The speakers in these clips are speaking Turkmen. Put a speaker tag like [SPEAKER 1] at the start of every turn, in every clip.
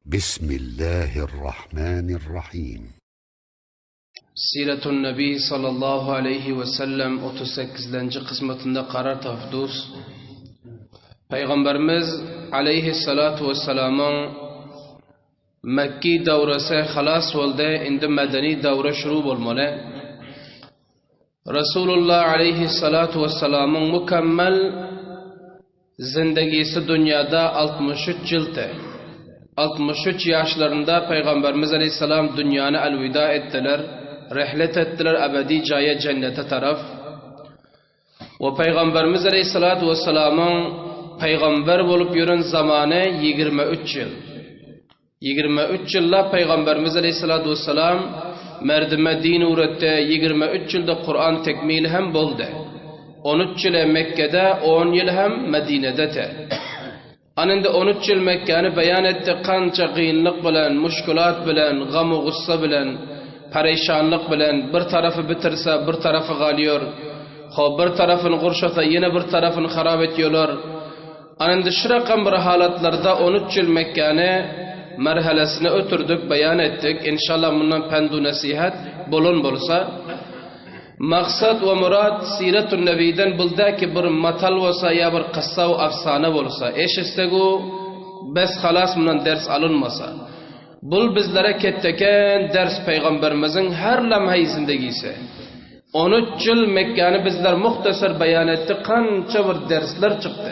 [SPEAKER 1] Bismillahirrahmanirrahim.
[SPEAKER 2] Siratun Nabi sallallahu aleyhi ve sellem 38. kısmetinde karar tapdus. Peygamberimiz aleyhissalatu vesselamın Mekki davresi halas oldu, indi medeni davre şuru bolmaly. Resulullah aleyhissalatu vesselamın mükemmel zindagisi dünyada 63 ýyldy. 63 ýaşlarynda Pygamberimiz aleyhissalam dünýany elwida etdiler, rehlet etdiler ebedi jaýa jennete taraf. We Pygamberimiz aleyhissalatu vesselamyň pygamber bolup ýören zamany 23 ýyl. 23 ýyllap Pygamberimiz aleyhissalatu vesselam merdime din öwretdi, 23 ýylda Kuran tekmil hem boldy. 13 ýyl Mekke'de, 10 ýyl hem Medine'de te. Anında 13 ýyl Mekke'ni beýan etdi, kança gynlyk bilen, muşkulat bilen, gam-u gussa bilen, perişanlyk bilen bir tarafy bitirse, bir tarafy galýar. Ho bir tarafyny gurşasa, ýene bir tarafyny harap etýärler. Anında şu rakam bir halatlarda 13 ýyl Mekke'ni merhalesini ötürdük, beýan etdik. İnşallah bundan pendu nasihat bolun bolsa. Maksat ve murad Siretun Nebiden buldaki bir matal bolsa ya bir kıssa ve afsane bolsa. Eşitsek o bes halas bundan ders alınmasa. Bul bizlere ketteken ders peygamberimizin her lemhe zindegisi. 13 yıl Mekke'ni bizler muhtasar beyan etti. Kança bir dersler çıktı.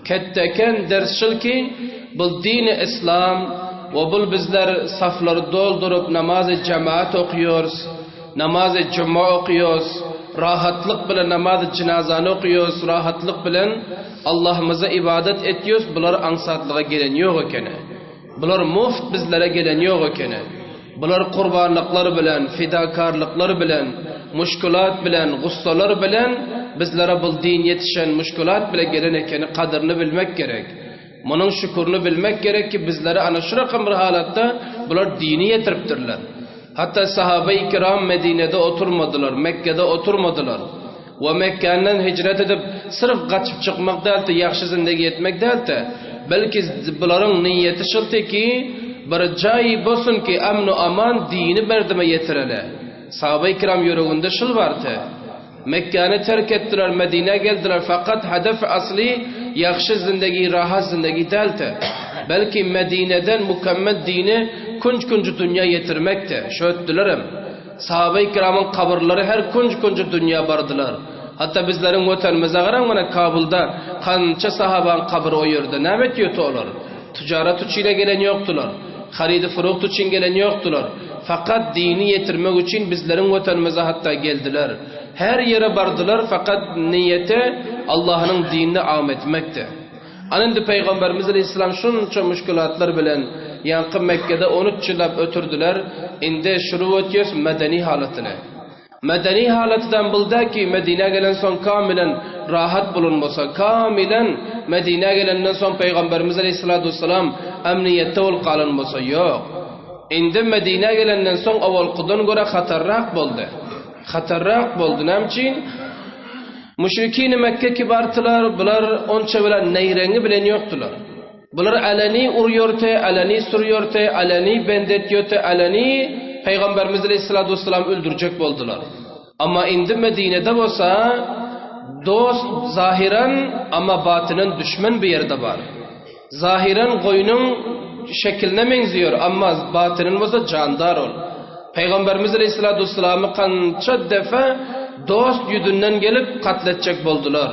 [SPEAKER 2] Ketteken ders şıl ki bul dini İslam ve bul bizler safları doldurup namazı cemaat okuyoruz. Namazı cuma okuyoruz. Rahatlık bilen namazı cinazanı okuyoruz. Rahatlık bilen Allah'ımıza ibadet ediyoruz. Bular ansatlığa gelen yok ekeni. Bular muft bizlere gelen yok ekeni. Bular kurbanlıklar bilen, fidakarlıklar bilen, muşkulat bilen, gussalar bilen bizlere bu din yetişen muşkulat bile gelen ekeni kadrini bilmek gerek. Bunun şükürünü bilmek gerek ki bizlere ana şu rakam bir halatta bular dini yetiripdirler. Hatta sahabe-i kiram Medine'de oturmadılar, Mekke'de oturmadılar. Ve Mekke'den hicret edip sırf kaçıp çıkmak değil de yaxşı zindagi etmek değil de belki buların niyeti şıldı ki bir cay bolsun ki emnu aman dini berdime yetirele. Sahabe-i kiram yüreğinde şıl vardı. Mekke'ni terk ettiler, Medine geldiler. Fakat hedef asli yaxşı zindagi, rahat zindagi değildi. Belki Medine'den mükemmel dini kunç kunç dünya yetirmekti. Şöttüler hem. Sahabe-i kiramın kabırları her kunç kunç dünya bardılar. Hatta bizlerin vatanımıza qaran mana Kabulda kança sahabanın kabri o yerde. Ne etiyordu olar? Ticaret için gelen yoktular. Haridi furuht için gelen yoktular. Fakat dini yetirmek için bizlerin vatanımıza hatta geldiler. Her yere bardılar fakat niyeti Allah'ın dinini am etmekti. Anında Peygamberimiz Aleyhisselam şunca müşkülatlar bilen yankı Mekke'de 13 yıllap ötürdüler. Indi şuru ötüyoruz medeni halatını. Medeni halatidan bildi ki Medine gelen son kamilen rahat bulunmasa, kamilen Medine gelenden son Peygamberimiz Aleyhisselatü Vesselam emniyette ol kalınmasa yok. Indi Medine gelenden son avvalqidan göre xatarrak boldu. Xatarrak boldu. Nämçin? Müşrikin Mekke kibartılar, bular onça bilen neyrengi bilen yoktular. Bular alani uruyordu, alani sürüyordu, alani bendetiyordu, alani Peygamberimiz Aleyhisselatü Vesselam öldürecek boldular. Ama indi Medine'de bolsa dost zahiren ama batinen düşman bir yerde var. Zahiren koyunun şekline benziyor ama batinin bolsa candar ol. Peygamberimiz Aleyhisselatü Vesselam'ı kança defa dost yüzünden gelip katletecek boldular.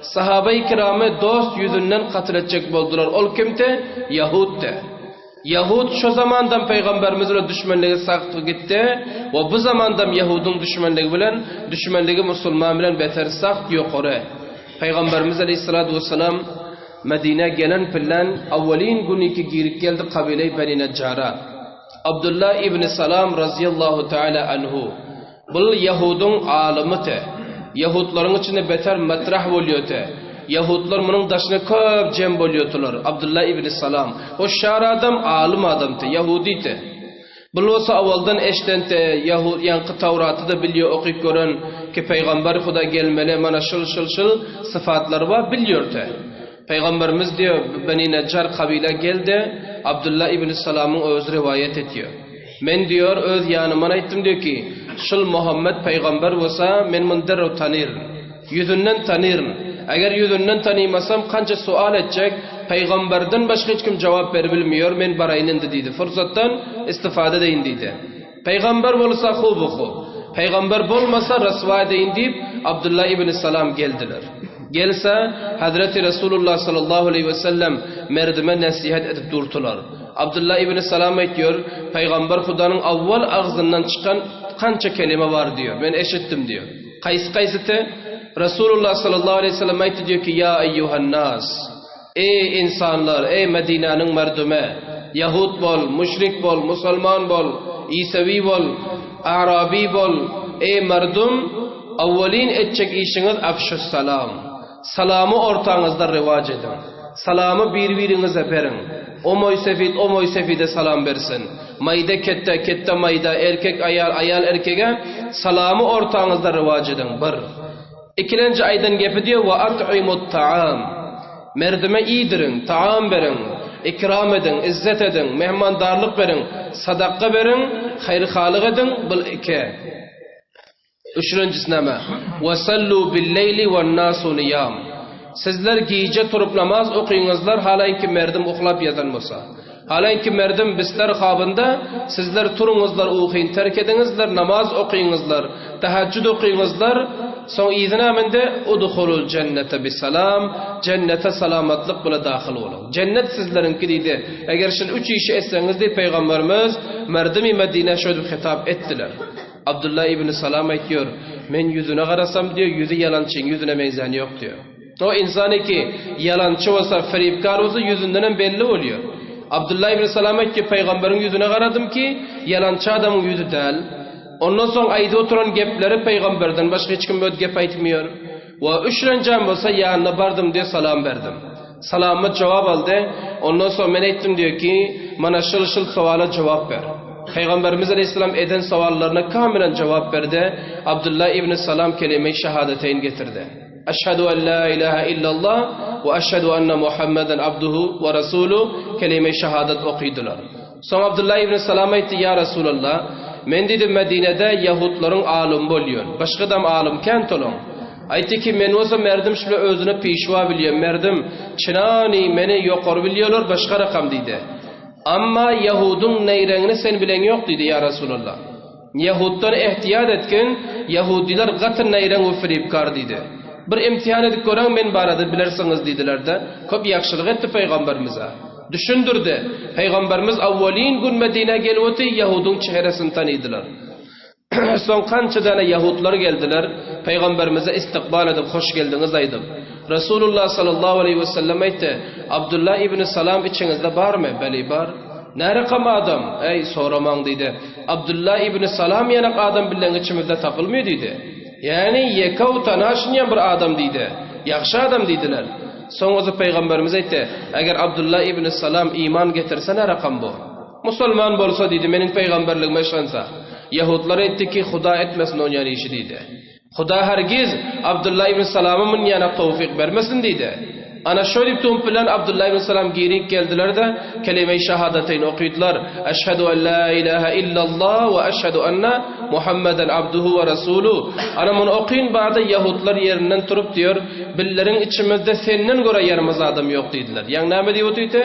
[SPEAKER 2] Sahabe-i kiramı dost yüzünden katletecek boldular. Ol kimdi? Yahud'di. Yahud şu zamandan Peygamberimiz bilen düşmanlığı saktı gitti ve bu zamandan Yahud'un düşmanlığı bilen düşmanlığı Müslüman bilen beter sakt yukarı. Peygamberimiz Aleyhisselatü Vesselam Medine gelen filan avvalin günü ki girip geldi kabile Beni Neccar'a. Abdullah ibn Salam radıyallahu teala anhu. Bul Yahudun alımı te. Yahudların içinde beter matrah oluyor te. Yahudlar bunun daşına köp cem boluyordular. Abdullah ibn Salam. O şar adam alim adam te, Yahudi te. Bul bolsa avvaldan eşten te, Yahud yankı Tavratı da biliyor, okuyup gören ki peygamber Huda gelmeli, mana şıl şıl şıl sıfatları var biliyor te. Pygamberimiz diýýär, Beni Nejjar kabila geldi, Abdullah ibn Salamyň özi riwaýat etýär. Men diýýär, öz ýanymdan aýtdym diýýär ki, şul Muhammet pygamber bolsa, men muny derrew tanyryn. Ýüzünden tanyryn. Eger ýüzünden tanymasam, kança sual etjek, pygamberden başga hiç kim jogap beribilmiýor, men baraýyn indi diýdi. Fursatdan istifada edeýin diýdi. Pygamber bolsa hubu-hub, pygamber bolmasa ryswa edeýin diýip, Abdullah ibn Salam geldiler. Gelse, Hazreti Resulullah sallallahu aleýhi we sellem merdime nesihat edip durtular. Abdullah ibn Salam aýtýar, Pygamber Hudanyň awwal agzyndan çykan kança kelime bar diýýär, men eşitdim diýýär. Kaýsy-kaýsysy? Resulullah sallallahu aleýhi we sellem aýtdy diýýär ki, Ýa eýýuhan nas! Eý, ynsanlar, eý, Medinäniň merdume! Ýahud bol, müşrik bol, musulman bol, isewi bol, arabi bol, eý, merdum, awwalyn etjek işiňiz afşus-salam. Salamy ortaňyzda rywaç ediň. Salamy bir-biriňize beriň. O moýsefit o moýsefide salam bersin. Maýda ketdä, ketde maýda, erkek aýal, aýal erkege salamy ortaňyzda rywaç ediň. Bir. Ikilenji aýdan gepi diýýär, Wa at'imut ta'am. Merdime iýdiriň, taam beriň, ikram ediň, izzet ediň, mehmandarlyk beriň, sadakga beriň, haýyr-halyk ediň, bul iki. Üçünjisi näme? Wa sallu bil-leýli wan-nasu niýam. Sizler gije turup namaz okyňyzlar, halaýynki merdim uklap ýatan bolsa. Halaýynki merdim bister habynda, sizler turuňyzlar ukyny terk ediňizler, namaz okyňyzlar, tahajjud okyňyzlar, soň yzy nämende, Udhulul jennete bisalam, jennete salamatlyk bile dahyl boluň. Jennet sizleriňki diýdi. Eger şul üç işi etseňiz diýip Pygamberimiz merdimi Medinä şöýdip hitap etdiler. Abdullah ibn Salam aýtýar, Men ýüzüne garasam diýýär, ýüzi ýalançyň ýüzüne meňzäni ýok diýýär. O ynsan ki, ýalançy bolsa, firibkar bolsa ýüzündenem belli bolýar. Abdullah ibn Salam aýtýar, Pygamberiň ýüzüne garadym ki, ýalançy adamyň ýüzi däl. Ondan soň aýdyp oturan gepleri pygamberden başga hiç kim öt gep aýtmaýar. We üçlenjäm bolsa ýanyna bardym diýýär, salam berdim. Salama jogap aldy. Ondan soň men aýtdym diýýär ki, mana şyl-şyl sowala jogap ber. Pygamberimiz aleýhissalam eden sowallaryna kamilen jogap berdi. Abdullah ibn Salam kelime-i şahadeteýn getirdi. Eşhedü en la ilahe illallah we eşhedü enne Muhammeden abduhu we rasuluh kelime-i şahadet okydylar. Soň Abdullah ibn Salam aýtdy, Ýa Resulallah, men diýdi Medinede ýahudlaryň alymy bolýan. Başgadam alym kän tolaň. Aýtdy ki, men bolsa merdim şule özüne pişwa bilýän merdim, çynany meni ýokary bilýärler başga rakam diýdi. Amma ýahudyň neýreňini sen bileň ýok diýdi, Ýa Resulallah. Ýahuddan ähtiýat etgin, ýahudylar gaty naýraň we firibkar diýdi. Bir imtihan edip göräň men barada bilersiňiz diýdiler-de, köp ýagşylyk etdi pygamberimize. Düşündirdi. Pygamberimiz awwalyn gün Medinä gelip oty ýahudyň çehresini tanydylar. Soň kança däne ýahudlar geldiler, pygamberimize istikbal edip hoş geldiňiz aýdyp. Resulullah sallallahu aleýhi wesellem aýtdy, Abdullah ibn Salam içiňizde barmy? Beli bar. Närakam adam? Äý, soramaň diýdi. Abdylla ibn Salam ýanak adam bilen içimizde tapylmyýar diýdi. Ýagny ýeke-u tanaşynýan bir adam diýdi. Ýagşy adam diýdiler. Soň ozy pygamberimiz aýtdy, Eger Abdylla ibn Salam iman getirse närakam bu? Musulman bolsa diýdi, meniň pygamberligime yşansa. Ýahudlar aýtdy ki, Huda etmesin onýan işi diýdi. Huda hergiz Abdylla ibn Salama münýäne towfyk bermesin diýdi. Ana şöýdip tump bilen Abdylla ibn Salam girik geldiler-de, kelime-i şahadateýni okydylar, Eşhedü en la ilahe illallah we eşhedü enne Muhammeden abduhu we resuluh. Ana muny okyn bada ýahudlar ýerinden turup diýer, Billeriň içimizde senden görä ýaramaz adam ýok diýdiler. Ýaňy näme diýip otydy?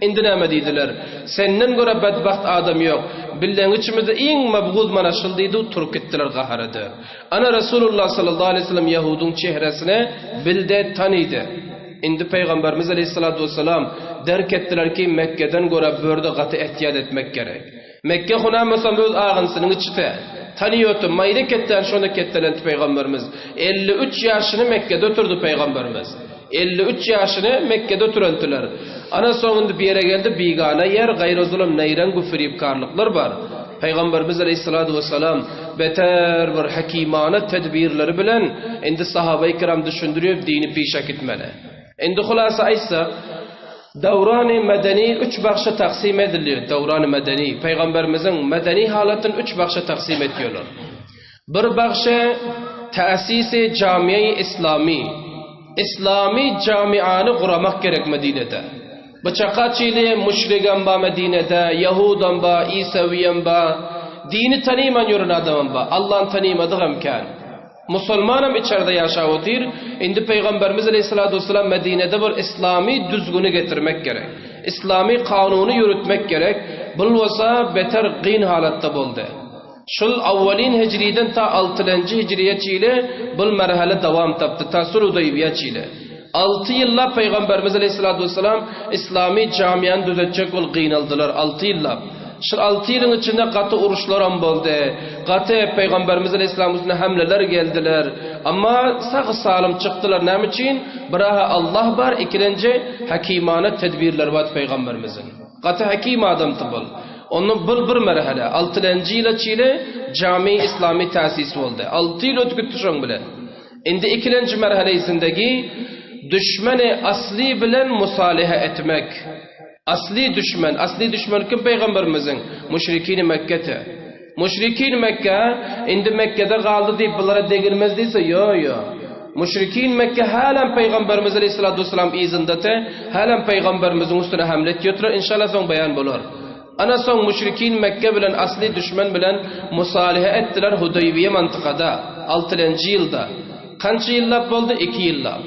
[SPEAKER 2] Indi näme diýdiler? Senden görä bedbagt adam ýok. Billeň içimizde iň mabguz mana şul diýdi, turup gitdiler gaharady. Ana Resulullah sallallahu aleýhi we sellem ýahudyň çehresini bildi, tanydy. Indi Pygamberimiz aleýhissalatu wessalam derk etdiler ki, Mekgeden görä börde gaty ähtiýat etmek gerek. Mekge hunamasam öz agynsynyň içite. Tanyýoty, maýda ketdän şonda ketdelendi Pygamberimiz. 53 ýaşyny Mekgede oturdy Pygamberimiz. 53 ýaşyny Mekgede oturantdylar. Ana soň indi bir ýere geldi, bigana ýer, gaýra zulum, neýreň bu firibkarlyklar bar. Pygamberimiz aleýhissalatu wessalam beter bir hekimana tedbirleri bilen indi sahabaýy kiram düşündirýär dini pişe gitmeli. Indi hulasa aýtsak, döwrany medeni üç bagşa taksym edilýär. Döwrany medeni, Pygamberimiziň medeni halatyny üç bagşa taksym etýärler. Bir bagşa täsisi jamiýe-i islami. Islami jamiany guramak gerek Medinede. Bu çaka çili müşrigem ba Medinede, ýahudam ba, isewiyem ba, dini tanyman ýören adamam ba, Allany tanymadygam kän. Musulmanam içerde ýaşap otyr. Indi Pygamberimiz aleýhissalatu wessalam Medinede bir islami düzgüni getirmek gerek. Islami kanuny ýöretmek gerek. Bul bolsa beter gyn halatda boldy. Şul awwalyn hijriden ta altylenji hijriýe çile bul merhele dowam tapdy, ta Sulh-Hudaýbiýe çile. Alty ýyllap Pygamberimiz aleýhissalatu wessalam islami jamiany düzetjek bolup gynaldylar, alty ýyllap. Şul alty ýylyň içinde gaty uruşlaram boldy. Gaty Pygamberimiz aleýhissalamyň üstüne hemleler geldiler. Amma sag-salym çykdylar. Näme üçin? Biraha Allah bar, ikilenji hakimana tedbirleri bar Pygamberimiziň. Gaty hakim adamdy bul. Ondan bul bir merhele, altylenji ýyla çile jami islami täsis boldy. Alty ýyl ötüp gitdi şoň bilen. Indi ikilenji merheleisindegi düşmeni asly bilen musalihe etmek. Asly düşmen, asly düşmen kim pygamberimiziň? Müşrikini Mekgete. Müşrikin Mekge indi Mekgede galdy diýip bulara degilmez diýse, ýo, ýo. Müşrikin Mekge hälem pygamberimiz aleyhissalatu vesselam yzyndate, hälem pygamberimiziň üstüne hamle etýärler, inşallah soň beýan bolar. Ana soň müşrikin Mekge bilen asly düşmen bilen musalihe etdiler Hudaýbiýe mantykada, altylenji ýylda. Kança ýyllap boldy? Iki ýyllap.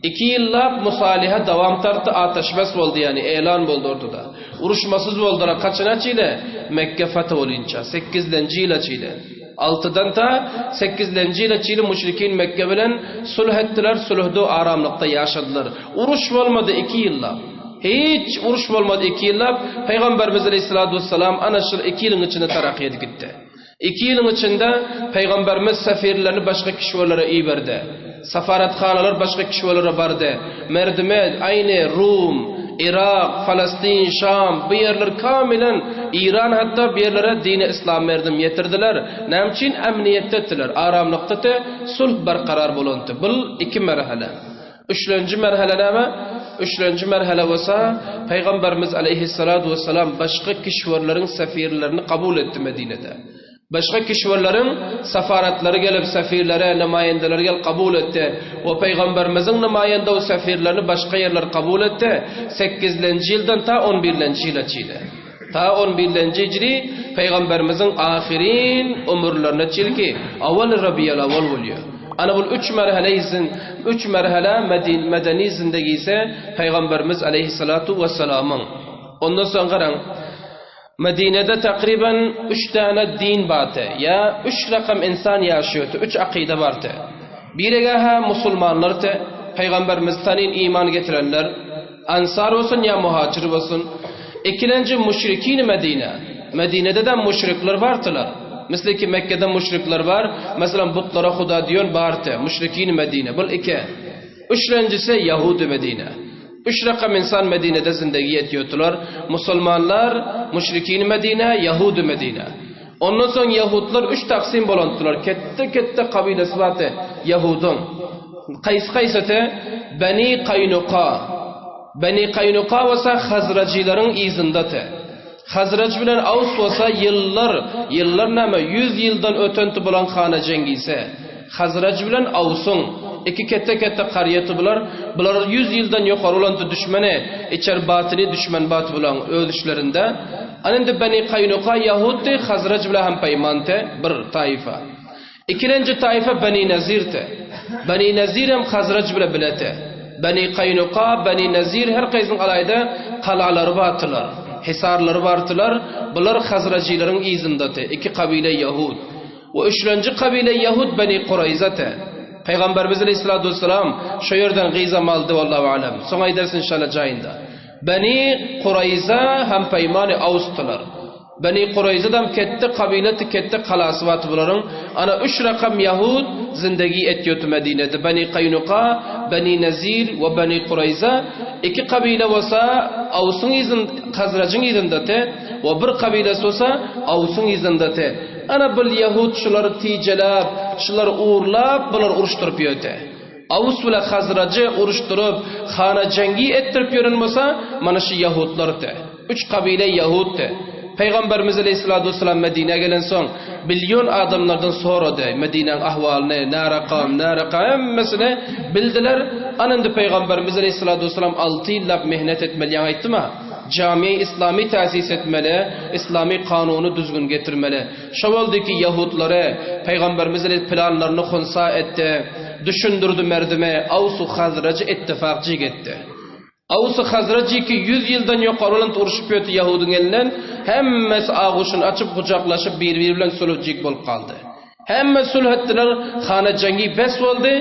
[SPEAKER 2] Iki ýyllap musalihe dowam tartdy, ataşbes boldy ýagny elan boldy ortada. Uruşmasyz boldular kaçana çile? Mekge feth bolynça, sekizlenji ýyla çile. Altydan ta sekizlenji ýyla çile müşrikin Mekge bilen sulh etdiler, sulhda aramlykda ýaşadylar. Uruş bolmady iki ýyllap. Hiç uruş bolmady iki ýyllap. Pygamberimiz aleýhissalatu wessalam ana şul iki ýylyň içinde terakki edip gitdi. Iki ýylyň içinde Pygamberimiz sefirlerini başga kişwelere iberdi. Sefarathanalar başga kişwelere bardy. Merdime, aýny Rum, Yrak, Falastin, Şam bu ýerler kamilen Iran hatda bu ýerlere dini yslam merdim ýetirdiler. Näme üçin emniýetde etdiler, aramlykda te sulh berkarar bolandy. Bul iki merhele. Üçlenji merhele näme? Üçlenji merhele bolsa, Pygamberimiz aleýhissalatu wessalam başga kişwerleriň sefirlerini kabul etdi Medinede. Başga kişwerleriň sefaratlary gelip sefirlere, nemaýendeleri gelip kabul etdi we Pygamberimiziň nemaýende we sefirlerini başga ýerler kabul etdi, sekizlenji ýyldan ta on birlenji ýyla çile. Ta on birlenji hijri Pygamberimiziň ahyryn ömürlerine çilki awal Rabiýal awal bolýar. Ana bul üç merhele izin, üç merhele medeni zindegisi Pygamberimiz aleýhissalatu wessalamyň. Ondan soň garaň, Medinede takryban üç däne din bardy, ýa üç rakam insan ýaşaýardy, üç akyda bardy. Birege-hä musulmanlardy, Pygamberimizi tanyn iman getirenler, Ansar bolsun ýa muhajir bolsun. Ikilenji müşrikini Medine. Medinede-de müşrikler bardylar. Misli ki Mekgede müşrikler bar, meselem butlara huda diýen bardy, müşrikini Medine. Bul iki. Üçlenjisi ýahudy Medine. Üç rakam insan Medinede zindegi etýärdiler. Musulmanlar, müşrikini Medine, ýahudy Medine. Ondan soň ýahudlar üç taksim bolandylar. Ketde-ketde kabilesi bardy ýahudyň. Kaýsy-kaýsysy? Beni Kaýnuka. Beni Kaýnuka bolsa hazrajylaryň yzyndady. Hazraj bilen Aws bolsa ýyllar, ýyllar näme, ýüz ýyldan ötenti bolan hana jeňgisi. Hazraj bilen Awsyň iki ketde-ketde karýeti bular. Bular ýüz ýyldan ýokary bolandy düşmeni, içer batyny düşmen baty bulaň öz işlerinde. Ana indi Beni Kaýnuka ýahuddy, Hazraj bilen hem peýmandy, bir taýfa. Ikilenji taýfa Beni Nazirdi. Beni Nazir hem Hazraj bilen biledi. Beni Kaýnuka, Beni Nazir her kaýsynyň alaýda galalary bardylar, hisarlary bardylar. Bular Hazrajylaryň yzyndady, iki kabile ýahud. We üçlenji kabile ýahud Beni Kuraýzady. Pygamberimiz aleýhissalatu wessalam şo ýerden gyzam aldy, wallahu alem. Soň aýdarys inşallah jaýynda. Beni Kuraýza hem peýmany Awsdylar. Beni Kuraýzadam ketde kabylety ketde kalasy bardy bularyň. Ana üç rakam ýahud zindegi etýoty Medinede. Beni Kaýnuka, Beni Nezir we Beni Kuraýza. Iki kabyle bolsa Awsyň yzyn Hazrajyň yzyndaty we bir kabylesi bolsa Awsyň yzyndaty. Ana bul ýahud şulary tijeläp, şulary urlap, bulary uruşdyryp ýöte. Aws bile Hazrajy uruşdyryp, hana jeňgi etdirip ýören bolsa, mana şu ýahudlardy. Üç kabile ýahuddy. Pygamberimiz aleýhissalatu wessalam Medinä gelensoň, bilýon adamlardan sorady, Medinäň ahwalyny, nä rakam, nä rakam, hemmesini bildiler. Ana indi Pygamberimiz aleýhissalatu wessalam alty ýyllap mehnet etmeli, ýaňy aýtdym-a, jamiýe islamy täsis etmeli, islamy kanuny düzgün getirmeli. Şo boldy ki, ýahutlary Pygamberimiz aleý planlaryny hunsa etdi, düşündirdi merdime, Aws-u Hazrajy ittifak jyk etdi. Aws-u Hazraj 200 ýyldan ýokary bolan urşup ýöti ýahudyň elinden, hemmesi aguşyny açyp, gujaklaşyp, bir-biri bilen sulh jyk bolup galdy. Hemme sulh etdiler, hana jeňi bes boldy,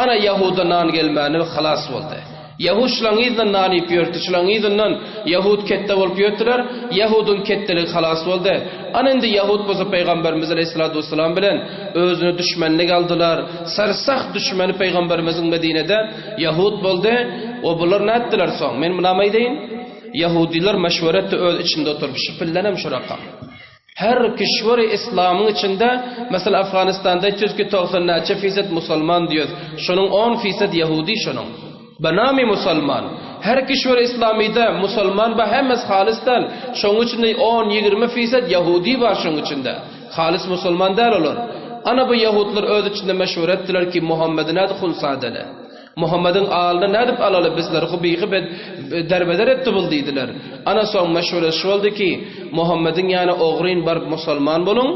[SPEAKER 2] ana ýahuda nan gelmäni halas boldy. Ýahud şulaň yzyndan nan iýip ýörtdi, şulaň yzyndan ýahud ketde bolup ýörtdiler, ýahudyň ketdeligi halas boldy. Ana indi ýahud bolsa Pygamberimiz aleýhissalatu wessalam bilen özüne düşmenlik aldylar. Sersaht düşmeni Pygamberimiziň Medinede Ýahud boldy. We bular nätdiler soň? Men munam aýdaýyn. Ýahudylar meşweret öz içinde oturyp, şu pillenem şu rakam. Her kişweri islamyň içinde, meselem Afganistanda aýtýarys ki 90 näçe fisat musulman diýýäs. Şonuň 10 fisat ýahudi şonuň. Benami musulman. Her kişweri islamyda musulman bar hemmesi halys däl. Şonuň içinde 10-20 fisat ýahudi bar şonuň içinde. Halys musulman däl olar. Ana bu ýahudlar öz içinde meşweret etdiler ki Muhammedi nädip hunsa edeli? Muhammediň alyny nädip alaly bizleri hubyhy derbeder etdi bul diýdiler. Ana soň meşweret şu boldy ki, Muhammediň ýanyna ogryn baryp musulman boluň,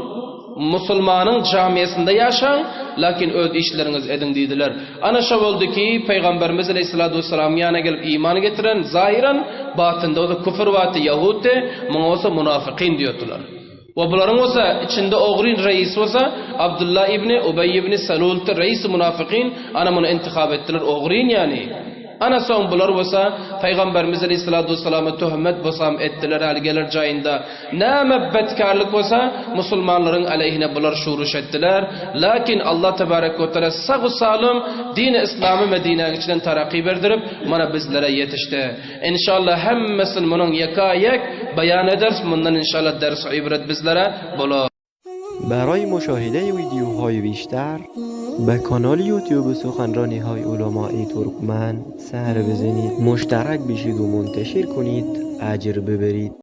[SPEAKER 2] musulmanyň jamiýesinde ýaşaň, lakin öz işleriňizi ediň diýdiler. Ana şo boldy ki, Pygamberimiz aleýhissalatu wessalamyň ýanyna gelip iman getiren, zahyran, batynda bolsa küfür bardy, ýahuddy, muňa bolsa munafykyn diýerdiler. We bularyň bolsa içinde ogryn reis bolsa Abdulla ibni Ubeý ibni Saluldyr, reisi munafykyn, ana muny intihap etdiler ogryn ýany. Ana soň bular bolsa Pygamberimiz aleýhissalatu wessalama töhmet bosam etdiler häli geler jaýynda näme betkarlyk bolsa musulmanlaryň aleýhine bular şuruş etdiler. Lakin Allah tebarek we teala sag salym dini yslamy Medinäň içinden taraky berdirip mana bizlere ýetişdi. Inşallah hemmesini munuň ýeka-ýek baýan ederis, mundan inşallah ders ibret bizlere bolar.
[SPEAKER 3] برای مشاهده ویدیوهای بیشتر به کانال یوتیوب سخنرانی های علمای ترکمن سر بزنید مشترک بشید و منتشر کنید اجر ببرید.